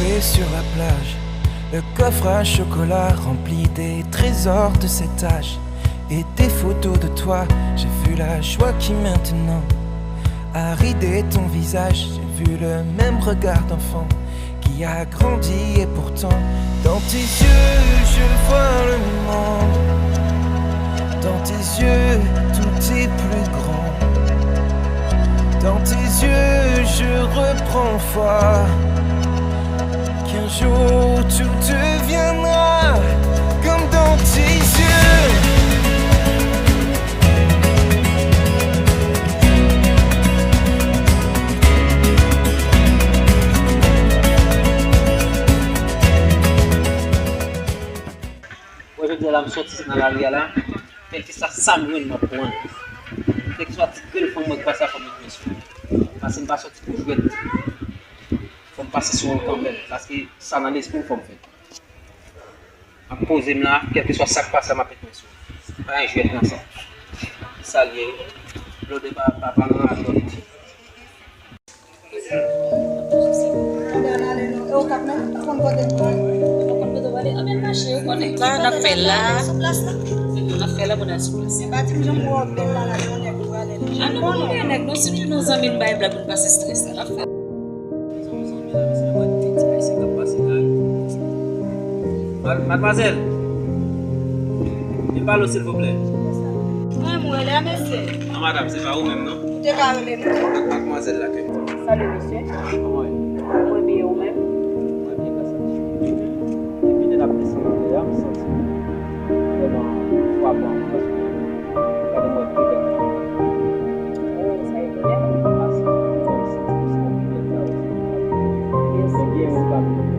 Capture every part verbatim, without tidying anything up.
Et sur la plage, le coffre à chocolat rempli des trésors de cet âge et des photos de toi. J'ai vu la joie qui maintenant a ridé ton visage. J'ai vu le même regard d'enfant qui a grandi et pourtant dans tes yeux je vois le monde. Dans tes yeux tout est plus grand. Dans tes yeux je reprends foi. Qu'un jour tout deviendra comme dans tes yeux. Bon, jodi a la, m soti nan lari a la, kèlkeswa sa m jwenn, m ap pran. Kèlkeswa ti grenn fanm mwen k pase a, fò m met men sou li. Paske m pa soti pou jwèt. Fò m pase sou yon kanmenm, paske sa nan lespri m fò m fè. M ap poze m la, kèlkeswa sa k pase a, m ap met men sou li. Pa gen jwèt nan sa. Sa l ye, blode pa, pa, pa nan radòt. Sa n ap fè la. N ap fè la pou n al sou plas. A nou pa gen nèg non, sitou nou zanmi n bay blag pou n pase strès la. N ap fè. Madmwazèl, vin pale w silvouplè. Mwen, mwen, lè mesye. Non, madanm, se pa ou menm non. Ou te ka rele m. Ak madmwazèl la ke. Salut mesye. Kòman w ye? Mwen byen, ou menm? Mwen byen, grasa Dye. Depi lè n ap desann lè a, m santi m vrèman frapan paske gade mwen tou bèl. Oh, sa etone m. Mèsi. Mwen santi m se yon pi bèl gason. Mèsi. Men gen yon bagay.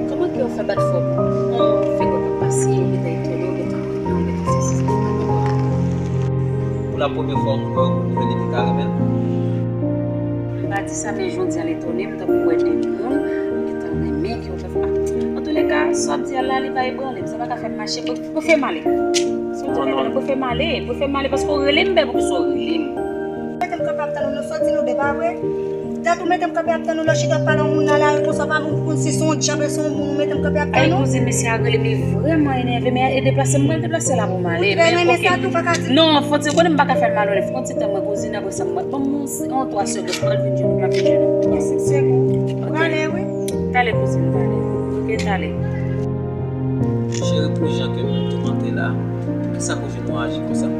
Kòman kè w fè bat fò pou w fè kòk ap pase, ou gentan etone, ou gentan renmen, ou gentan sesi, sa fè kòk ap pase? Pou la premyè fwa, yon moun wè yon moun nouvèl epi ka renmen l. M pa di sa, men jodi a l etone m tankou wè de moun ou gentan renmen, kè w fè fè. Antouleka, sa w ap di a la, li pa ebranle m, sa pa ka fè m mache, pou, pou fè m ale. Sa w di a la, pou fè m ale, pou fè m ale, paske w rele m, men poukisa w rele m? Mete m kanpe ap tann ou, nou soti nou de pa vre? Dat ou mete m kanpe ap tann ou, lè w chita ap pale yon moun nan lari konsa, pa moun konn si se yon djab, se yon moun ou mete m kanpe ap tann ou? Ay kouzin, mesye a rele m, li vrèman enève, men e deplase m pral deplase la pou m ale. Ou trè renmen sa tou, pa ka di. Non, fò ti, ou konnen m pa ka fè l malonèt, fò ti tan mwen kouzin, apre sa m ban m yon twa segonn, m pral vin jwenn ou, m ap vin jwenn ou. Mèsi, se bon. Ou prale, wi. Tale kouzin, tale. Oke, tale. Cheri, pou jan ke m toumante la, poukisa kouzin ou aji konsa?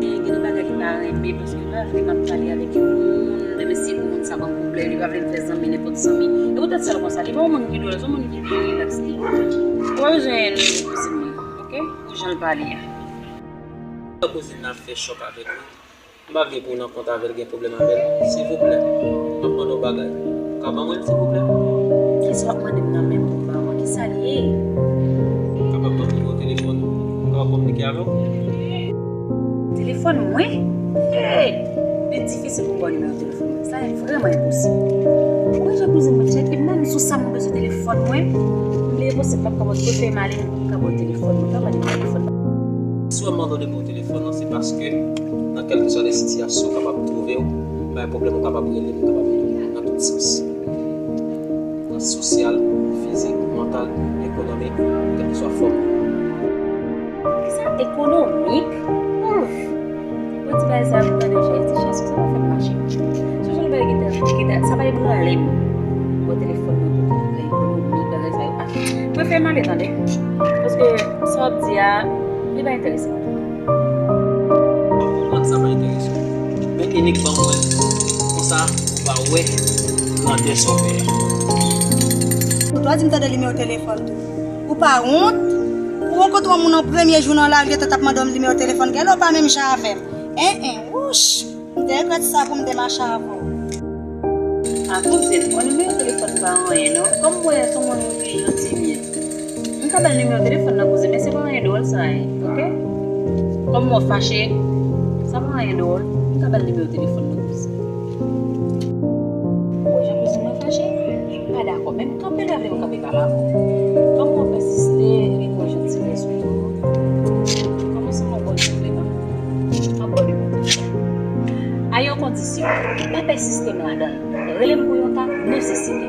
Gen de bagay li pa renmen, paske li pa vle m ap pale avèk yon moun, menm si pou moun sa ban m pwoblèm, li pa vle m fè zanmi, nenpòt zanmi. E poutèt sa l konsa, li pa yon moun ki dwòl, se yon moun ki byen rilaks li. Ou pa bezwen kouzin mwen, oke? Pou jan l pale a. Kouzin nan ap fè chòk avèk ou. M pa vle pou w nan kont avè l, gen pwoblèm avè l. Silvouplè, m ap mande w bagay. Ou ka ban mwen l, silvouplè? Kisa w ap mande m nan men m pou m ba w an? Kisa l ye? Ou kapab ban m nimewo telefòn ou? M kapab kominike avè w? Telefòn mwen? Hey! Li difisil pou m ba w nimewo telefòn mwen. Sa vrèman enposib. Ou wè jan kouzin mwen tchèk, e menm sou sa m bezwen telefòn mwen, m bliye poze, m p ap kapab prefere m ale, m p ap ka ba w telefòn mwen, pa mande m telefòn. Si w wè m mande w nimewo telefòn nan, se paske nan kèlkeswa de sitiyasyon w kapab twouve w, bay pwoblèm, ou kapab rele m, m kapab ede w nan tout sans. Nan sosyal, fizik, mantal, ekonomik, kèlkeswa fòm. Kisa ekonomik? Ouf! Mwen ti bagay sa yo m tande chè, ti chè sa pa fè m mache. Sou jan bagay gentan gentan sa pa ebranle m. Bon telefòn nan pou kontre ekonomik bagay sa yo pa. Mwen fè m ale tande. Paske sa w ap di a li pa enterese m. Mwen konprann sa pa enterese w. Men inik ban mwen konsa ou va wè grandè sa w fè a. Ou dwa di m tande nimewo telefòn tou. Ou pa wont? Ou rankontre yon moun an premye jou nan lari, gentan t ap mande w nimewo telefòn. Gèlè w pa menm jan avè m. En en, wouch! M te regrèt sa pou m te mache avè w. A kouzin, yon nimewo telefòn pa anyen non. Kòm m wè se yon moun ki janti byen. M ka ba l nimewo telefòn nan kouzin, men se pa anyen dwòl sa ye, oke? Kòm m wè w fache, sa pa anyen dwòl. M ka ba l nimewo telefòn nan kouzin. Ou wè jan kouzin mwen fache? Li pa dakò. Menm kanpe l ap vle m kanpe pale avè w. Kòm w ap ensiste, li pran jantiyès ou tou. Kòmanse m ap ba w yon konpliman. M ap ba w Pèsiste m ladan l. Rele m pou yon ka, nesesite.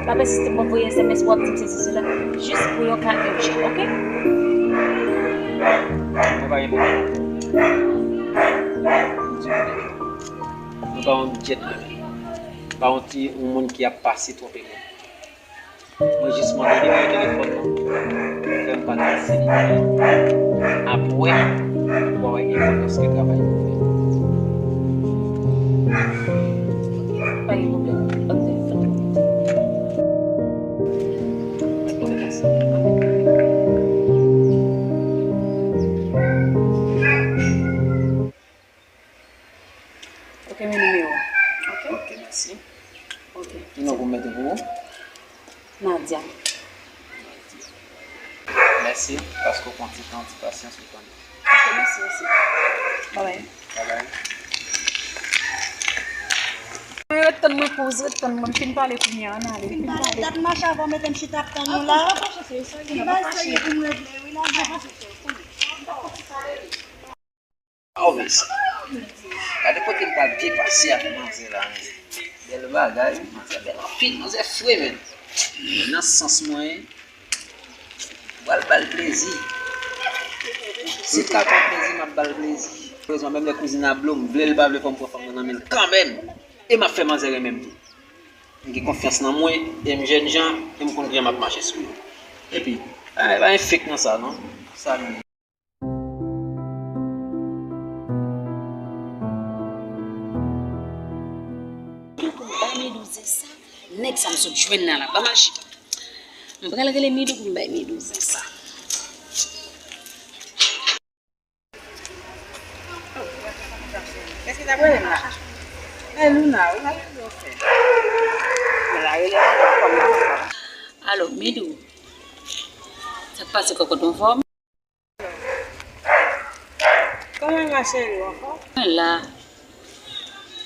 Pa pèsiste m, voye S M S pou w ap di m sesi sela, jis pou yon ka, urgent, oke? Mwen pa gen pwoblèm. Mwen pa yon gentleman. Mwen pa yon ti, yon moun ki ap pase twonpe moun. Mwen jis mande nimewo telefòn nan. Fè m pataje li. Apre, ou va wè enpòtans ke travay nou fè. Pa gen pwoblèm. Ban m telefòn nan. Ok, men nimewo. Ok? Ok, mèsi. Ok. Ki non pou m mete pou ou? Nadia. Mèsi, paske w pran ti tan, ti pasyans pou tande. Ok, mèsi, mèsi. Babay. Babay. Mwen ret tann mwen poze, ret tann mwen fin pale kounye a, ann ale. Fin pale, dat mache avan, mete m chita ap tann ou la. Li bay serye pou m regle, wi, la. Oh, men sa. Gade kote m pral byen pase ak manzè la, men. Bèl bagay, wi. Manzè bèl anpil, manzè fre, men. Nan sans mwen, m pral ba l plezi. Si l ka pran plezi, m ap ba l plezi. Erezman, menm lè kouzin nan blo, m vle l pa vle, fò m pran fanm nan nan men l kanmenm. E m ap fè manzè renmen m tou. M gen konfyans nan mwen, e m jènjan, e m konn kijan m ap mache sou yo. Epi, pa, pa gen fake nan sa, non. Sa nou ye. Pou m bay Midou zen sa, nèg sa m sot jwenn nan la, ban m al chita. M pral rele Midou pou m bay Midou zen sa. Èske t ap rele m la? E Luna, wi, m ap rele w fè. Men la rele m ankò, kòm nan ankò. Alo, Midou. Sa k pase, kòkòt, anfòm? Kòman l, ma chérie, ou anfòm? Mwen la.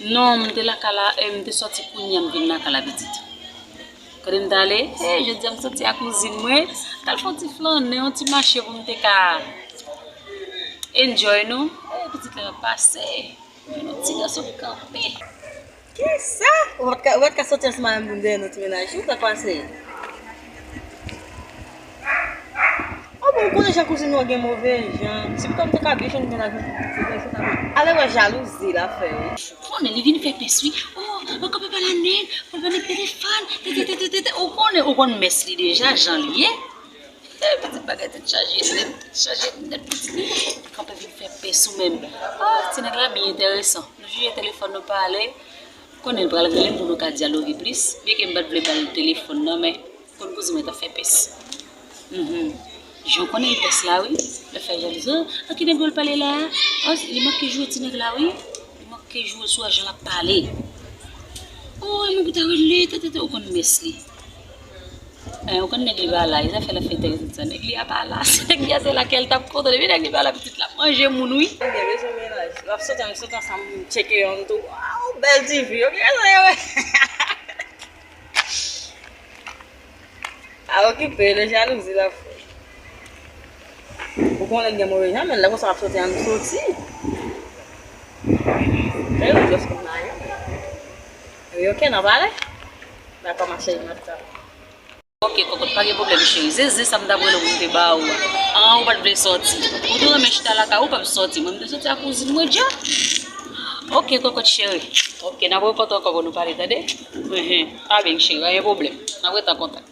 Non, m te lakay la, e m te sòti kounye a, m vin lakay la, pitit. Kote m t ale? E, jodi a m soti ak kouzin mwen, t al fè yon ti flannen, yon ti mache pou m te ka enjoy nou. E, pitit la pase. Yon ti gason kanpe. Kisa? Ou pa t ka, ou pa t ka soti ansanm avè m pou m te nan ti mennaj ou, sa k pase? O bon, ou konnen jan kouzin nou an gen move jan. Si pita m te ka byen jwenn mennaj mwen, se fè se ta. Ale wè jalouzi l ap fè, wi. Ou konnen li vin fè pès, wi. O, ou konprann pa la nèg, ou konn pa nèg telefòn, tete, tete, tete. Ou konnen, ou konn mès li deja, jan li ye. Eh, pitit bagay tèt chaje nèt, tèt chaje nèt, pitit. Kanpe vin fè pès ou menm. Ah, ti nèg la byen enteresan. Nou jije telefòn nou pale. Konnen l pral rele m pou nou ka dyaloge plis. Byenke m pa t vle ba l telefòn nan, men konn kouzin mwen t ap fè pès. Mhm. Jan w konnen l pès la, wi. L ap fè jalouzi. Ah, ki nèg yo l pale la? Ah, li manke joure ti nèg la, wi. Li manke joure sou jan l ap pale. Oh, e mwen pou ta rele, tètètè, ou konn mès li. Eh, ou konn nèg li pa la, e zafè l ap fè enteresan sa. Nèg li a pa la, se nèg li a se la kè l t ap kontan. Depi nèg li pa la, pitit la manje moun, wi. Ebyen, bezwen mennaj. L ap soti, ann sot ansanm, tcheke yon tou. Waw, bèl ti fi, ok, sa yo. A okipe, de jalouzi l ap fè. Ou konnen l gen move jan, men lè konsa w ap soti, ann soti. E nou just konn la, wi. Wi, ok, n a pale. Dakò, ma chérie, m ap tann. Ok, kòkòt, pa gen pwoblèm, cheri. Se zen sa m t ap rele w pou m te ba ou a. An, ou pa t vle sòti. Ou te renmen chita lakay ou, ou p ap sòti. Mwen, m te soti ak kouzin mwen, dja. Ok, kòkòt, cheri. Ok, n ap rankontre ankò pou nou pale, tande? Enhen. A byen, cheri, pa gen pwoblèm. N ap rete an kontak.